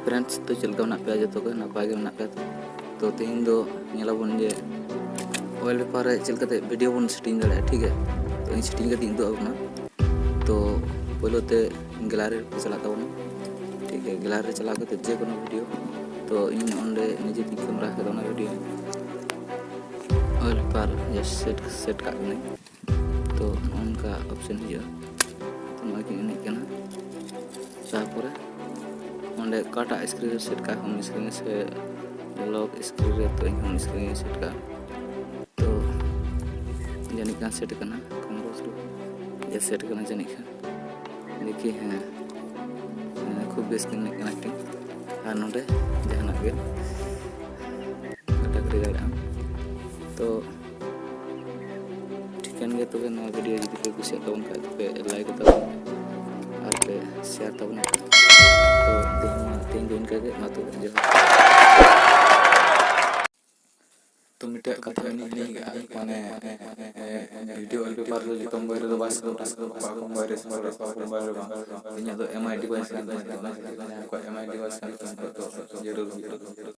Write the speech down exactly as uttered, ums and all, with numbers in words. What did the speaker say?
Friends, ᱛᱚ ᱪᱮᱫ ᱞᱮᱠᱟ ᱢᱮᱱᱟᱜ ᱯᱮᱭᱟ? ᱡᱚᱛᱚ ᱜᱮ ᱱᱟᱯᱟᱭ ᱜᱮ ᱢᱮᱱᱟᱜ ᱯᱮᱭᱟ ᱛᱚ? ᱛᱚ ᱛᱮᱦᱮᱧ ᱫᱚ ᱧᱮᱞᱟᱵᱚᱱ ᱡᱮ wallpaper ᱨᱮ ᱪᱮᱫ ᱞᱮᱠᱟᱛᱮ video ᱵᱚᱱ setting ᱫᱟᱲᱮᱭᱟᱜᱼᱟ, ᱴᱷᱤᱠ ᱜᱮᱭᱟ? ᱛᱚ ᱤᱧ setting ᱠᱟᱛᱮ ᱤᱧ ᱩᱫᱩᱜ ᱟᱵᱚᱱᱟ᱾ ᱛᱚ ᱯᱳᱭᱞᱳ ᱛᱮ gallery ᱨᱮ ᱪᱟᱞᱟᱜ ᱛᱟᱵᱚᱱᱟ, ᱴᱷᱤᱠ ᱜᱮᱭᱟ? Gallery ᱨᱮ ᱪᱟᱞᱟᱣ ᱠᱟᱛᱮ ᱡᱮ ᱠᱳᱱᱳ video, ᱛᱚ ᱤᱧ ᱚᱸᱰᱮ ᱱᱤᱡᱮ ᱛᱤᱧ camera ᱠᱟᱫᱟ, ᱚᱱᱟ video wallpaper ᱡᱮ set set ᱠᱟᱜ ᱠᱟᱹᱱᱟᱹᱧ᱾ ᱛᱚ ᱱᱚᱜᱼᱚ ᱱᱚᱝᱠᱟ option ᱦᱤᱡᱩᱜᱼᱟ᱾ ᱛᱚ ᱱᱚᱜᱼᱚᱭ ᱠᱤᱱ ᱮᱱᱮᱡ ᱠᱟᱱᱟ᱾ ᱛᱟᱨᱯᱚᱨᱮ ᱚᱸᱰᱮ ᱚᱠᱟᱴᱟᱜ screen ᱨᱮ set ᱠᱟᱜᱼᱟ, home screen ᱥᱮ lock screen ᱨᱮ? ᱛᱚ ᱤᱧ home screen ᱨᱮ set ᱠᱟᱜᱼᱟ᱾ ᱛᱚ ᱡᱟᱹᱱᱤᱡ ᱠᱷᱟᱱ set ᱠᱟᱱᱟ, ᱠᱚᱢ ᱵᱚᱭᱚᱥ ᱨᱮ ᱡᱮ set ᱠᱟᱱᱟ ᱡᱟᱹᱱᱤᱡ ᱠᱷᱟᱱ᱾ ᱫᱮᱠᱷᱤ, ᱦᱮᱸ, ᱦᱮᱸ, ᱠᱷᱩᱵ ᱵᱮᱥ ᱠᱤᱱ ᱮᱱᱮᱡ ᱠᱟᱱᱟ acting᱾ ᱟᱨ ᱱᱚᱰᱮ ᱡᱟᱦᱟᱱᱟᱜ ᱜᱮ ᱰᱟᱠᱨᱤ ᱫᱟᱲᱮᱭᱟᱜᱼᱟ᱾ ᱛᱚ ᱴᱷᱤᱠᱟᱹᱱ ᱜᱮ, ᱛᱚᱵᱮ ᱱᱚᱣᱟ video ᱡᱩᱫᱤ ᱯᱮ ᱠᱩᱥᱤᱭᱟᱜ ᱛᱟᱵᱚᱱ ᱠᱷᱟᱡ ᱯᱮ like ᱛᱟᱵᱚᱱ ᱟᱨ ᱯᱮ share ᱛᱟᱵᱚᱱ᱾ ᱛᱚ ᱛᱮᱦᱮᱧ ᱢᱟ, ᱛᱮᱦᱮᱧ ᱫᱚ ᱤᱱᱠᱟᱹ ᱜᱮ, ᱢᱟ ᱛᱚᱵᱮ ᱡᱚᱦᱟᱨ᱾ ᱛᱚ ᱢᱤᱫᱴᱮᱡ ᱠᱟᱛᱷᱟ ᱤᱧ ᱞᱟᱹᱭ ᱠᱟᱜᱼᱟ, ᱢᱟᱱᱮ, ᱮ, video wallpaper ᱫᱚ ᱡᱚᱛᱚ mobile ᱨᱮᱫᱚ ᱵᱟᱭ ᱥᱮᱴᱚᱜᱼᱟ, ᱚᱠᱟ ᱠᱚ mobile ᱨᱮ ᱥᱮᱴᱚᱜᱼᱟ, ᱚᱠᱟ ᱠᱚ mobile ᱨᱮ ᱵᱟᱝ᱾ ᱤᱧᱟᱹᱜ ᱫᱚ MI device ᱠᱟᱱ ᱛᱤᱧᱟ, ᱛᱚ ᱚᱱᱟ ᱠᱷᱟᱹᱛᱤᱨ ᱛᱮ ᱡᱟᱦᱟᱸ ᱠᱚᱣᱟᱜ MI device ᱠᱟᱱ ᱛᱟᱠᱚᱣᱟ, ᱩᱱᱠᱩ ᱫᱚ ᱡᱟᱹᱨᱩᱲ ᱦᱩᱭᱩᱜᱼᱟ᱾